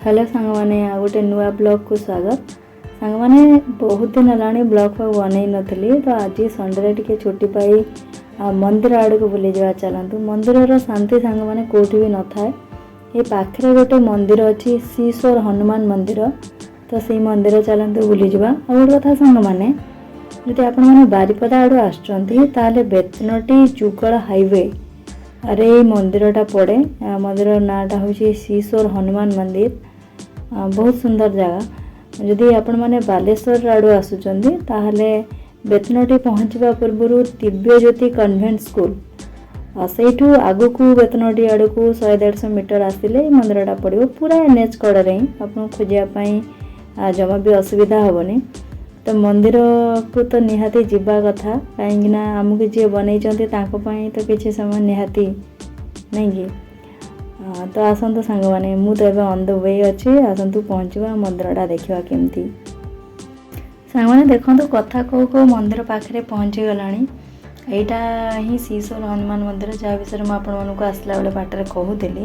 Hello ସାଙ୍ଗମାନେ, ଆଉ ଗୋଟେ ନୂଆ ବ୍ଲଗ୍କୁ ସ୍ୱାଗତ। ସାଙ୍ଗମାନେ, ବହୁତ ଦିନ ହେଲାଣି ବ୍ଲଗ୍ ଫ୍ଲଗ୍ ବନେଇ ନଥିଲି, ତ ଆଜି ସଣ୍ଡେରେ ଟିକେ ଛୁଟି ପାଇ ମନ୍ଦିର ଆଡ଼କୁ ବୁଲିଯିବା ଚାଲନ୍ତୁ। ମନ୍ଦିରର ଶାନ୍ତି ସାଙ୍ଗମାନେ କେଉଁଠି ବି ନଥାଏ। ଏ ପାଖରେ ଗୋଟେ ମନ୍ଦିର ଅଛି, ଶ୍ରୀଶ୍ୱର ହନୁମାନ ମନ୍ଦିର, ତ ସେଇ ମନ୍ଦିର ଚାଲନ୍ତୁ ବୁଲିଯିବା। ଆଉ ଗୋଟେ କଥା ସାଙ୍ଗମାନେ, ଯଦି ଆପଣମାନେ ବାରିପଦା ଆଡ଼ୁ ଆସୁଛନ୍ତି, ତାହେଲେ ବେତନଟି ଯୁଗଳ ହାଇୱେ ଆରେ ଏଇ ମନ୍ଦିରଟା ପଡ଼େ। ମନ୍ଦିରର ନାଁଟା ହେଉଛି ଶ୍ରୀଶ୍ୱର ହନୁମାନ ମନ୍ଦିର। ବହୁତ ସୁନ୍ଦର ଜାଗା। ଯଦି ଆପଣମାନେ ବାଲେଶ୍ୱର ଆଡ଼ୁ ଆସୁଛନ୍ତି, ତାହେଲେ ବେତନଟି ପହଞ୍ଚିବା ପୂର୍ବରୁ ଦିବ୍ୟଜ୍ୟୋତି କନଭେଣ୍ଟ ସ୍କୁଲ, ସେଇଠୁ ଆଗକୁ ବେତନଟି ଆଡ଼କୁ 100-150 ମିଟର ଆସିଲେ ଏଇ ମନ୍ଦିରଟା ପଡ଼ିବ। ପୁରା ଏନ୍ଏଚ୍ କଡ଼ରେ ହିଁ, ଆପଣଙ୍କୁ ଖୋଜିବା ପାଇଁ ଜମା ବି ଅସୁବିଧା ହେବନି। ତ ମନ୍ଦିରକୁ ତ ନିହାତି ଯିବା କଥା, କାହିଁକିନା ଆମକୁ ଯିଏ ବନେଇଛନ୍ତି ତାଙ୍କ ପାଇଁ ତ କିଛି ସମୟ ନିହାତି, ନାଇଁ କି? ତ ଆସନ୍ତୁ ସାଙ୍ଗମାନେ, ମୁଁ ତ ଏବେ ଅନ୍ the we ଅଛି। ଆସନ୍ତୁ ପହଞ୍ଚିବା, ମନ୍ଦିରଟା ଦେଖିବା କେମିତି। ସାଙ୍ଗମାନେ ଦେଖନ୍ତୁ, କଥା କହୁ କହୁ ମନ୍ଦିର ପାଖରେ ପହଞ୍ଚିଗଲାଣି। ଏଇଟା ହିଁ ଶ୍ରୀଶ୍ୱର ହନୁମାନ ମନ୍ଦିର, ଯାହା ବିଷୟରେ ମୁଁ ଆପଣମାନଙ୍କୁ ଆସିଲା ବେଳେ ବାଟରେ କହୁଥିଲି।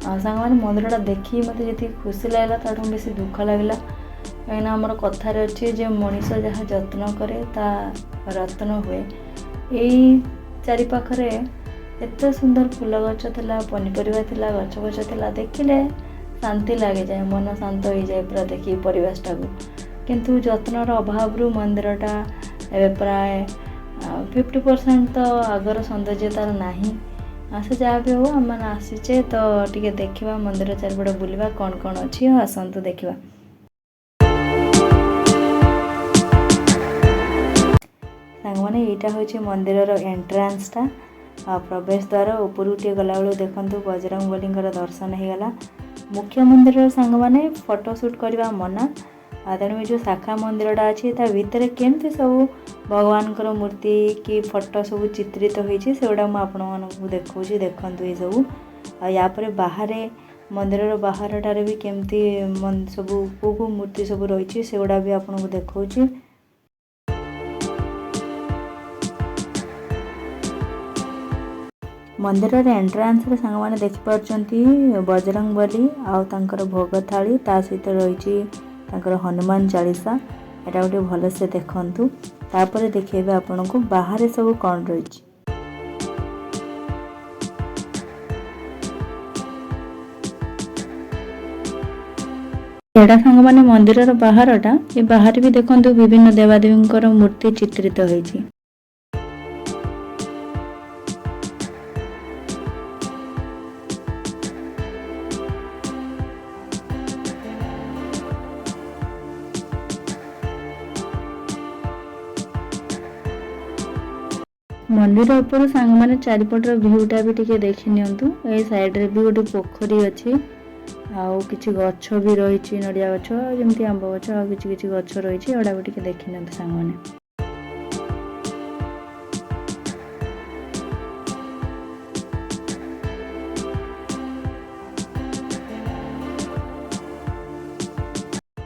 ଆଉ ସାଙ୍ଗମାନେ, ମନ୍ଦିରଟା ଦେଖି ମୋତେ ଯେତିକି ଖୁସି ଲାଗିଲା, ତାଠୁ ବେଶୀ ଦୁଃଖ ଲାଗିଲା, କାହିଁକିନା ଆମର କଥାରେ ଅଛି ଯେ ମଣିଷ ଯାହା ଯତ୍ନ କରେ ତା ରତ୍ନ ହୁଏ। ଏଇ ଚାରିପାଖରେ ଏତେ ସୁନ୍ଦର ଫୁଲ ଗଛ ଥିଲା, ପନିପରିବା ଥିଲା, ଗଛ ଫଛ ଥିଲା, ଦେଖିଲେ ଶାନ୍ତି ଲାଗିଯାଏ, ମନ ଶାନ୍ତ ହେଇଯାଏ ପୁରା ଦେଖିକି ପରିବେଶଟାକୁ। କିନ୍ତୁ ଯତ୍ନର ଅଭାବରୁ ମନ୍ଦିରଟା ଏବେ ପ୍ରାୟ 50% ତ ଆଗର ସୌନ୍ଦର୍ଯ୍ୟ ତାର ନାହିଁ। ସେ ଯାହା ବି ହଉ, ଆମେମାନେ ଆସିଛେ ତ ଟିକେ ଦେଖିବା, ମନ୍ଦିର ଚାରିପଟେ ବୁଲିବା, କ'ଣ କ'ଣ ଅଛି। ଆଉ ଆସନ୍ତୁ ଦେଖିବା। ସାଙ୍ଗମାନେ, ଏଇଟା ହେଉଛି ମନ୍ଦିରର ଏଣ୍ଟ୍ରାନ୍ସଟା ଆଉ ପ୍ରବେଶ ଦ୍ୱାର। ଉପରକୁ ଟିକେ ଗଲାବେଳକୁ ଦେଖନ୍ତୁ, ବଜରଙ୍ଗବଲୀଙ୍କର ଦର୍ଶନ ହେଇଗଲା। ମୁଖ୍ୟ ମନ୍ଦିରର ସାଙ୍ଗମାନେ ଫଟୋ ସୁଟ୍ କରିବା ମନା। ଆଉ ତେଣୁ ଏ ଯେଉଁ ଶାଖା ମନ୍ଦିରଟା ଅଛି, ତା ଭିତରେ କେମିତି ସବୁ ଭଗବାନଙ୍କର ମୂର୍ତ୍ତି କି ଫଟୋ ସବୁ ଚିତ୍ରିତ ହୋଇଛି, ସେଗୁଡ଼ା ମୁଁ ଆପଣମାନଙ୍କୁ ଦେଖାଉଛି, ଦେଖନ୍ତୁ ଏସବୁ। ଆଉ ୟା ପରେ ବାହାରେ, ମନ୍ଦିରର ବାହାରଟାରେ ବି କେମିତି ସବୁ କେଉଁ କେଉଁ ମୂର୍ତ୍ତି ସବୁ ରହିଛି, ସେଗୁଡ଼ା ବି ଆପଣଙ୍କୁ ଦେଖାଉଛି। ମନ୍ଦିରର ଏଣ୍ଟ୍ରାନ୍ସରେ ସାଙ୍ଗମାନେ ଦେଖିପାରୁଛନ୍ତି ବଜରଙ୍ଗବଲୀ ଆଉ ତାଙ୍କର ଭୋଗ ଥାଳି, ତା ସହିତ ରହିଛି ତାଙ୍କର ହନୁମାନ ଚାଳିଶା। ଏଇଟା ଗୋଟେ ଭଲସେ ଦେଖନ୍ତୁ, ତାପରେ ଦେଖେଇବେ ଆପଣଙ୍କୁ ବାହାରେ ସବୁ କ'ଣ ରହିଛି। ଏଇଟା ସାଙ୍ଗମାନେ ମନ୍ଦିରର ବାହାରଟା। ଏ ବାହାରେ ବି ଦେଖନ୍ତୁ, ବିଭିନ୍ନ ଦେବାଦେବୀଙ୍କର ମୂର୍ତ୍ତି ଚିତ୍ରିତ ହେଇଛି। ମନ୍ଦିର ଉପରୁ ସାଙ୍ଗମାନେ ଚାରିପଟର ଭିଉଟା ବି ଟିକେ ଦେଖି ନିଅନ୍ତୁ। ଏଇ ସାଇଡ଼ରେ ବି ଗୋଟେ ପୋଖରୀ ଅଛି ଆଉ କିଛି ଗଛ ବି ରହିଛି, ନଡ଼ିଆ ଗଛ, ଯେମିତି ଆମ୍ବ ଗଛ, ଆଉ କିଛି କିଛି ଗଛ ରହିଛି। ଏଗୁଡ଼ା ବି ଟିକେ ଦେଖି ନିଅନ୍ତୁ ସାଙ୍ଗମାନେ।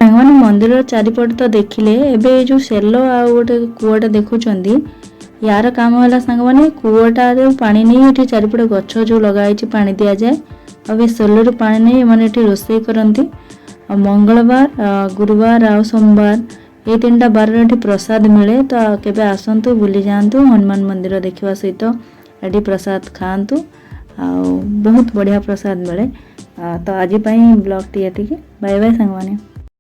ସାଙ୍ଗମାନେ, ମନ୍ଦିରର ଚାରିପଟ ତ ଦେଖିଲେ। ଏବେ ଏଇ ଯେଉଁ ସେଲ ଆଉ ଗୋଟେ କୂଅଟା ଦେଖୁଛନ୍ତି, ୟାର କାମ ହେଲା ସାଙ୍ଗମାନେ, କୂଅଟାରେ ପାଣି ନେଇ ଏଠି ଚାରିପଟେ ଗଛ ଯେଉଁ ଲଗା ହେଇଛି ପାଣି ଦିଆଯାଏ। ଆଉ ଏ ସେଲରୁ ପାଣି ନେଇ ଏମାନେ ଏଠି ରୋଷେଇ କରନ୍ତି। ଆଉ ମଙ୍ଗଳବାର, ଗୁରୁବାର ଆଉ ସୋମବାର, ଏଇ ତିନିଟା ବାରରେ ଏଠି ପ୍ରସାଦ ମିଳେ। ତ କେବେ ଆସନ୍ତୁ, ବୁଲି ଯାଆନ୍ତୁ, ହନୁମାନ ମନ୍ଦିର ଦେଖିବା ସହିତ ଏଠି ପ୍ରସାଦ ଖାଆନ୍ତୁ। ଆଉ ବହୁତ ବଢ଼ିଆ ପ୍ରସାଦ ମିଳେ। ତ ଆଜି ପାଇଁ ବ୍ଲଗ୍ଟି ଏତିକି। ବାଏ ବାଏ ସାଙ୍ଗମାନେ।